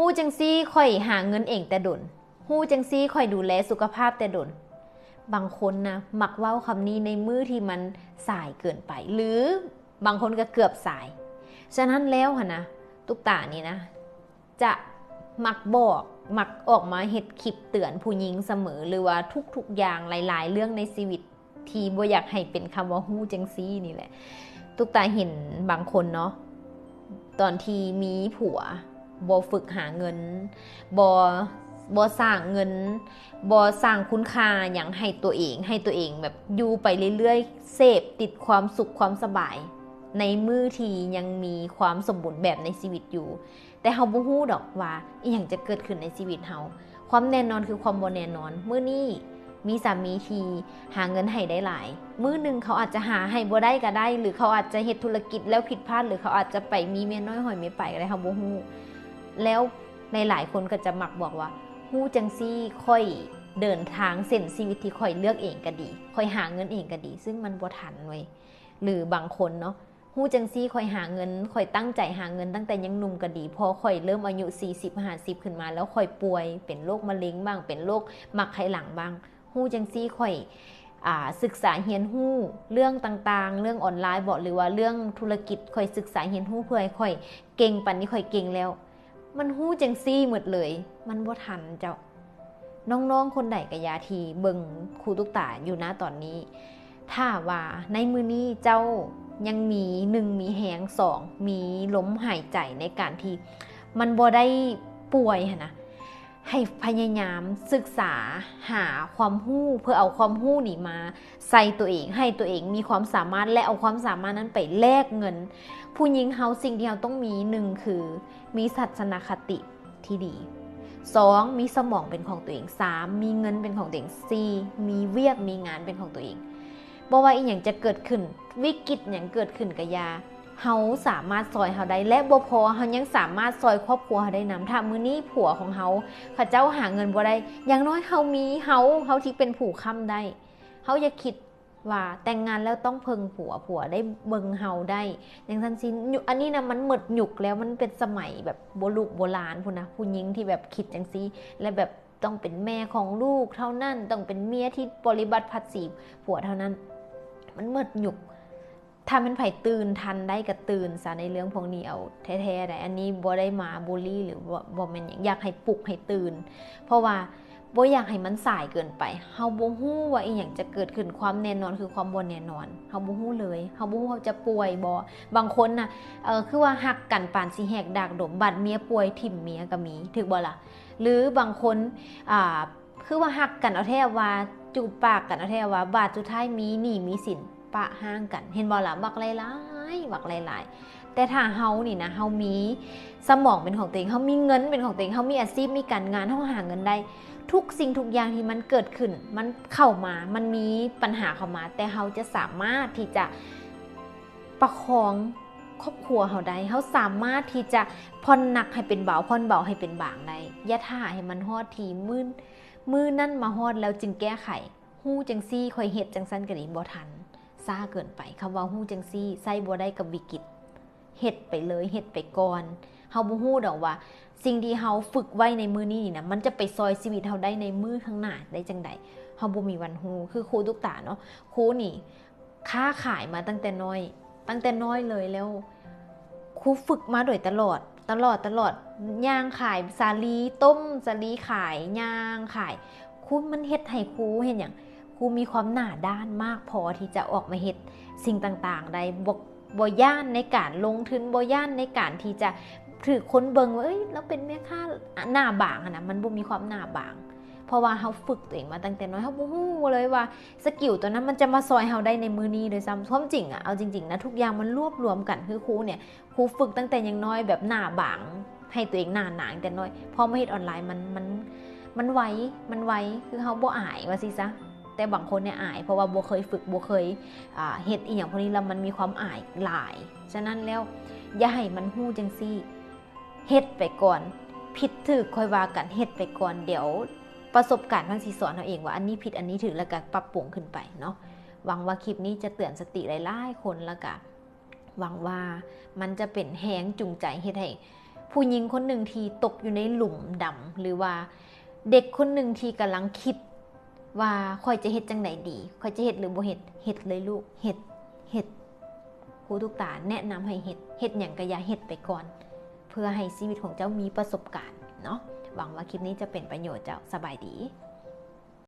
ຮູ້ຈັ່ງຊີ້ຂ້ອຍຫາເງິນເອງແຕ່ດົນ, ຮູ້ຈັ່ງຊີ້ຂ້ອຍດູແລສຸຂະພາບແຕ່ດົນ. ບາງຄົນນະ ມັກເວົ້າຄຳນີ້ໃນມື້ທີ່ມັນສາຍເກີນໄປ ຫຼື ບາງຄົນກໍເກືອບສາຍ. ສະນັ້ນແລ້ວຫັ້ນນະ ຕຸກຕານີ້ນະ ຈະມັກບອກ ມັກອອກມາເຮັດຄລິບເຕືອນຜູ້ຍິງສະເໝີ ຫຼືວ່າທຸກໆຢ່າງ ຫຼາຍໆເລື່ອງໃນຊີວິດ ທີ່ບໍ່ຢາກໃຫ້ເປັນຄຳວ່າຮູ້ຈັ່ງຊີ້ນີ້ແຫຼະ. ຕຸກຕາເຫັນບາງຄົນເນາະ ຕອນທີ່ມີຜົວ ບໍ່ຝຶກຫາເງິນ ບໍ່ ບໍ່ສ້າງເງິນ ບໍ່ສ້າງຄຸນຄ່າຫຍັງໃຫ້ຕົວເອງ ໃຫ້ຕົວເອງແບບຢູ່ໄປເລື້ອຍໆ ເສບຕິດຄວາມສຸກຄວາມສະບາຍ ໃນມື້ທີ່ຍັງມີຄວາມສົມບູນແບບໃນຊີວິດຢູ່. ແຕ່ເຮົາບໍ່ຮູ້ດອກວ່າອີ່ຫຍັງຈະເກີດຂຶ້ນໃນຊີວິດເຮົາ. ຄວາມແນ່ນອນຄືຄວາມບໍ່ແນ່ນອນ. ມື້ນີ້ມີສາມີທີ່ຫາເງິນໃຫ້ໄດ້ຫຼາຍ, ມື້ໜຶ່ງເຂົາອາດຈະຫາໃຫ້ບໍ່ໄດ້ກໍໄດ້ ຫຼື ເຂົາອາດຈະເຮັດທຸລະກິດແລ້ວຜິດພາດ ຫຼື ເຂົາອາດຈະໄປມີເມຍນ້ອຍຫອຍເມຍປາຍກໍໄດ້, ເຮົາບໍ່ຮູ້. ແລ້ວຫຼາຍໆຄົນກໍຈະມັກບອກວ່າ ຮູ້ຈັ່ງຊີ້ຂ້ອຍເດີນທາງເສັ້ນຊີວິດທີ່ຂ້ອຍເລືອກເອງກໍດີ, ຂ້ອຍຫາເງິນເອງກໍດີ, ຊຶ່ງມັນບໍ່ທັນເວີຍ. ຫຼື ບາງຄົນເນາະ ຮູ້ຈັ່ງຊີ້ຂ້ອຍຫາເງິນ ຂ້ອຍຕັ້ງໃຈຫາເງິນຕັ້ງແຕ່ຍັງໜຸ່ມກໍດີ, ພໍຂ້ອຍເລີ່ມອາຍຸສີ່ສິບ ຫ້າສິບຂຶ້ນມາແລ້ວ ຂ້ອຍປ່ວຍເປັນໂລກມະເຮັງບ້າງ ເປັນໂລກໝາກໄຂ່ຫຼັງບ້າງ. ຮູ້ຈັ່ງຊີ້ຂ້ອຍ ອ່າ ສຶກສາຮຽນຮູ້ເລື່ອງຕ່າງໆ ເລື່ອງອອນລາຍເບາະ ຫຼືວ່າເລື່ອງທຸລະກິດ, ຂ້ອຍສຶກສາຮຽນຮູ້ເພື່ອໃຫ້ຂ້ອຍເກັ່ງປານນີ້ ຂ້ອຍເກັ່ງແລ້ວ. ມັນຮູ້ຈັ່ງຊີ້ໝົດເລີຍ, ມັນບໍ່ທັນເຈົ້າ. ນ້ອງໆຄົນໃດກະຢ່າທີ່ເບິ່ງຄູຕຸກຕາຢູ່ນະຕອນນີ້, ຖ້າວ່າໃນມື້ນີ້ເຈົ້າຍັງມີ ໜຶ່ງ ມີແຮງ, ສອງ ມີລົມຫາຍໃຈໃນການທີ່ມັນບໍ່ໄດ້ປ່ວຍຫັ້ນນະ, ໃຫ້ພະຍາຍາມສຶກສາຫາຄວາມຮູ້ ເພື່ອເອົາຄວາມຮູ້ນີ້ມາໃສ່ຕົວເອງ, ໃຫ້ຕົວເອງມີຄວາມສາມາດ ແລະ ເອົາຄວາມສາມາດນັ້ນໄປແລກເງິນ. ຜູ້ຍິງເຮົາ ສິ່ງທີ່ເຮົາຕ້ອງມີ ໜຶ່ງ ຄື ມີທັດສະນະຄະຕິທີ່ດີ, ສອງ ມີສະໝອງເປັນຂອງຕົວເອງ, ສາມ ມີເງິນເປັນຂອງຕົວເອງ, ສີ່ ມີວຽກມີງານເປັນຂອງຕົວເອງ. ບໍ່ວ່າອີ່ຫຍັງຈະເກີດຂຶ້ນ, ວິກິດຫຍັງເກີດຂຶ້ນກະຢ່າ, ເຮົາສາມາດຊ່ອຍເຮົາໄດ້ ແລະ ບໍ່ພໍ ເຮົາຍັງສາມາດຊ່ອຍຄອບຄົວເຮົາໄດ້ນຳ. ຖ້າມື້ນີ້ຜົວຂອງເຮົາ ເຂົາເຈົ້າຫາເງິນບໍ່ໄດ້, ຢ່າງໜ້ອຍເຮົາມີເຮົາ, ເຮົາທີ່ເປັນຜູ້ຄ້ຳໄດ້. ເຮົາຢ່າຄິດ ວ່າແຕ່ງງານແລ້ວຕ້ອງເພິ່ງຜົວ, ຜົວໄດ້ເບິ່ງເຮົາໄດ້ ຈັ່ງຊັ້ນຊີ້. ຍຸກ ອັນນີ້ນະ ມັນໝົດຍຸກແລ້ວ, ມັນເປັນສະໄໝແບບໂບລຸກໂບລານພຸ້ນນະ, ຜູ້ຍິງທີ່ແບບຄິດຈັ່ງຊີ້ ແລະ ແບບຕ້ອງເປັນແມ່ຂອງລູກເທົ່ານັ້ນ, ຕ້ອງເປັນເມຍທີ່ບໍລິບັດພັດສີຜົວເທົ່ານັ້ນ. ມັນໝົດຍຸກ. ຖ້າແມ່ນໃຜຕື່ນທັນໄດ້ກໍຕື່ນຊະໃນເລື່ອງພວກນີ້ເອົາແທ້ໆໃດ໋. ອັນນີ້ບໍ່ໄດ້ມາບູລີ ຫຼື ບໍ່ ບໍ່ແມ່ນຫຍັງ, ຢາກໃຫ້ປຸກໃຫ້ຕື່ນ ເພາະວ່າ ບໍ່ຢາກໃຫ້ມັນສາຍເກີນໄປ. ເຮົາບໍ່ຮູ້ວ່າອີ່ຫຍັງຈະເກີດຂຶ້ນ, ຄວາມແນ່ນອນຄືຄວາມບໍ່ແນ່ນອນ. ເຮົາບໍ່ຮູ້ເລີຍ, ເຮົາບໍ່ຮູ້ເຮົາຈະປ່ວຍບໍ່. ບາງຄົນນະ ເອີ ຄືວ່າຮັກກັນປານຊິແຫກດາກດົມ, ບາດເມຍປ່ວຍຖິ້ມເມຍກໍມີ, ຖືກບໍ່ລະ? ຫຼືບາງຄົນ ອ່າ ຄືວ່າຮັກກັນເອົາແທ້ວ່າ, ຈູບປາກກັນເອົາແທ້ວ່າ, ບາດສຸດທ້າຍມີໜີ້ມີສິນ ປະຮ້າງກັນ. ເຫັນບໍ່ລະ? ບັກຫຼາຍໆ, ບັກຫຼາຍໆ. ແຕ່ຖ້າເຮົານີ້ນະ ເຮົາມີສະໝອງເປັນຂອງຕົວເອງ, ເຮົາມີເງິນເປັນຂອງຕົວເອງ, ເຮົາມີອາຊີບ ມີການງານ, ເຮົາຫາເງິນໄດ້, ທຸກສິ່ງທຸກຢ່າງທີ່ມັນເກີດຂຶ້ນ ມັນເຂົ້າມາ, ມັນມີບັນຫາເຂົ້າມາ, ແຕ່ເຮົາຈະສາມາດທີ່ຈະປະຄອງຄອບຄົວເຮົາໄດ້, ເຮົາສາມາດທີ່ຈະຜ່ອນໜັກໃຫ້ເປັນເບົາ, ຜ່ອນເບົາໃຫ້ເປັນບາງໄດ້. ຢ່າຖ້າໃຫ້ມັນຮອດທີ່ມື້ ມື້ນັ້ນມາຮອດແລ້ວຈຶ່ງແກ້ໄຂ. ຮູ້ຈັ່ງຊີ້ ຂ້ອຍເຮັດຈັ່ງຊັ້ນກໍດີ, ບໍ່ທັນ, ຊ້າເກີນໄປ. ຄຳວ່າຮູ້ຈັ່ງຊີ້ ໃຊ້ບໍ່ໄດ້ກັບວິກິດ. ເຮັດໄປເລີຍ, ເຮັດໄປກ່ອນ. ເຮົາບໍ່ຮູ້ດອກວ່າສິ່ງທີ່ເຮົາຝຶກໄວ້ໃນມື້ນີ້ນີ້ນະ ມັນຈະໄປຊ່ອຍຊີວິດເຮົາໄດ້ໃນມື້ຂ້າງໜ້າໄດ້ຈັ່ງໃດ. ເຮົາບໍ່ມີວັນຮູ້. ຄືຄູຕຸກຕາເນາະ, ຄູນີ້ຄ້າຂາຍມາຕັ້ງແຕ່ນ້ອຍ, ຕັ້ງແຕ່ນ້ອຍເລີຍ, ແລ້ວຄູຝຶກມາໂດຍຕະຫຼອດ, ຕະຫຼອດ, ຕະຫຼອດ. ຍ່າງຂາຍສາລີຕົ້ມ, ສາລີຂາຍ, ຍ່າງຂາຍ. ຄູ ມັນເຮັດໃຫ້ຄູເຮັດຫຍັງ? ຄູມີຄວາມໜ້າດ້ານມາກພໍທີ່ຈະອອກມາເຮັດສິ່ງຕ່າງໆໄດ້. ບໍ່ ບໍ່ຢ້ານໃນການລົງທຶນ, ບໍ່ຢ້ານໃນການທີ່ຈະຖືກຄົນເບິ່ງວ່າ ເອີຍ ລາວເປັນແມ່ຄ້າໜ້າບາງຫັ້ນນະ, ມັນບໍ່ມີຄວາມໜ້າບາງ. ເພາະວ່າເຮົາຝຶກຕົວເອງມາຕັ້ງແຕ່ນ້ອຍ, ເຮົາບໍ່ຮູ້ເລີຍວ່າສະກິວຕົວນັ້ນມັນຈະມາຊ່ອຍເຮົາໄດ້ໃນມື້ນີ້ດ້ວຍຊ້ຳ. ຄວາມຈິງອະ, ເອົາຈິງໆນະ, ທຸກຢ່າງມັນລວບລວມກັນ. ຄືຄູນີ້, ຄູຝຶກຕັ້ງແຕ່ຍັງນ້ອຍ, ແບບໜ້າບາງ, ໃຫ້ຕົວເອງໜ້າໜາງແຕ່ນ້ອຍ. ພໍມາເຮັດອອນລາຍ ມັນ ມັນ ມັນໄວ, ມັນໄວ, ຄືເຮົາບໍ່ອາຍວ່າຊີ້ຊະ. ແຕ່ບາງຄົນນີ້ອາຍ ເພາະວ່າບໍ່ເຄີຍຝຶກ, ບໍ່ເຄີຍ ອ່າ ເຮັດອີ່ຫຍັງພວກນີ້ ແລ້ວມັນມີຄວາມອາຍຫຼາຍ. ສະນັ້ນແລ້ວ ຢ່າໃຫ້ມັນຮູ້ຈັ່ງຊີ້, ເຮັດໄປກ່ອນ. ຜິດຖືກຄ່ອຍວ່າກັນ, ເຮັດໄປກ່ອນ. ດຽວປະສົບການມັນຊິສອນເຮົາເອງວ່າ ອັນນີ້ຜິດ ອັນນີ້ຖືກ, ແລ້ວກໍປັບປຸງຂຶ້ນໄປເນາະ. ຫວັງວ່າຄລິບນີ້ຈະເຕືອນສະຕິຫຼາຍໆຄົນ, ແລ້ວກໍຫວັງວ່າມັນຈະເປັນແຮງຈູງໃຈເຮັດໃຫ້ ຜູ້ຍິງຄົນໜຶ່ງທີ່ຕົກຢູ່ໃນຫຼຸມດຳ ຫຼືວ່າເດັກຄົນໜຶ່ງທີ່ກຳລັງຄິດວ່າ ຂ້ອຍຈະເຮັດຈັ່ງໃດດີ ຂ້ອຍຈະເຮັດຫຼືບໍ່ເຮັດ ເຮັດເລີຍລູກ ເຮັດ ເຮັດ ຄູຕຸກຕາແນະນຳໃຫ້ເຮັດ ເຮັດຫຍັງກໍຢ່າເຮັດໄປກ່ອນ ເພື່ອໃຫ້ຊີວິດຂອງເຈົ້າມີປະສົບການເນາະ. ຫວັງວ່າຄລິບນີ້ຈະເປັນປະໂຫຍດເຈົ້າ. ສະບາຍດີ.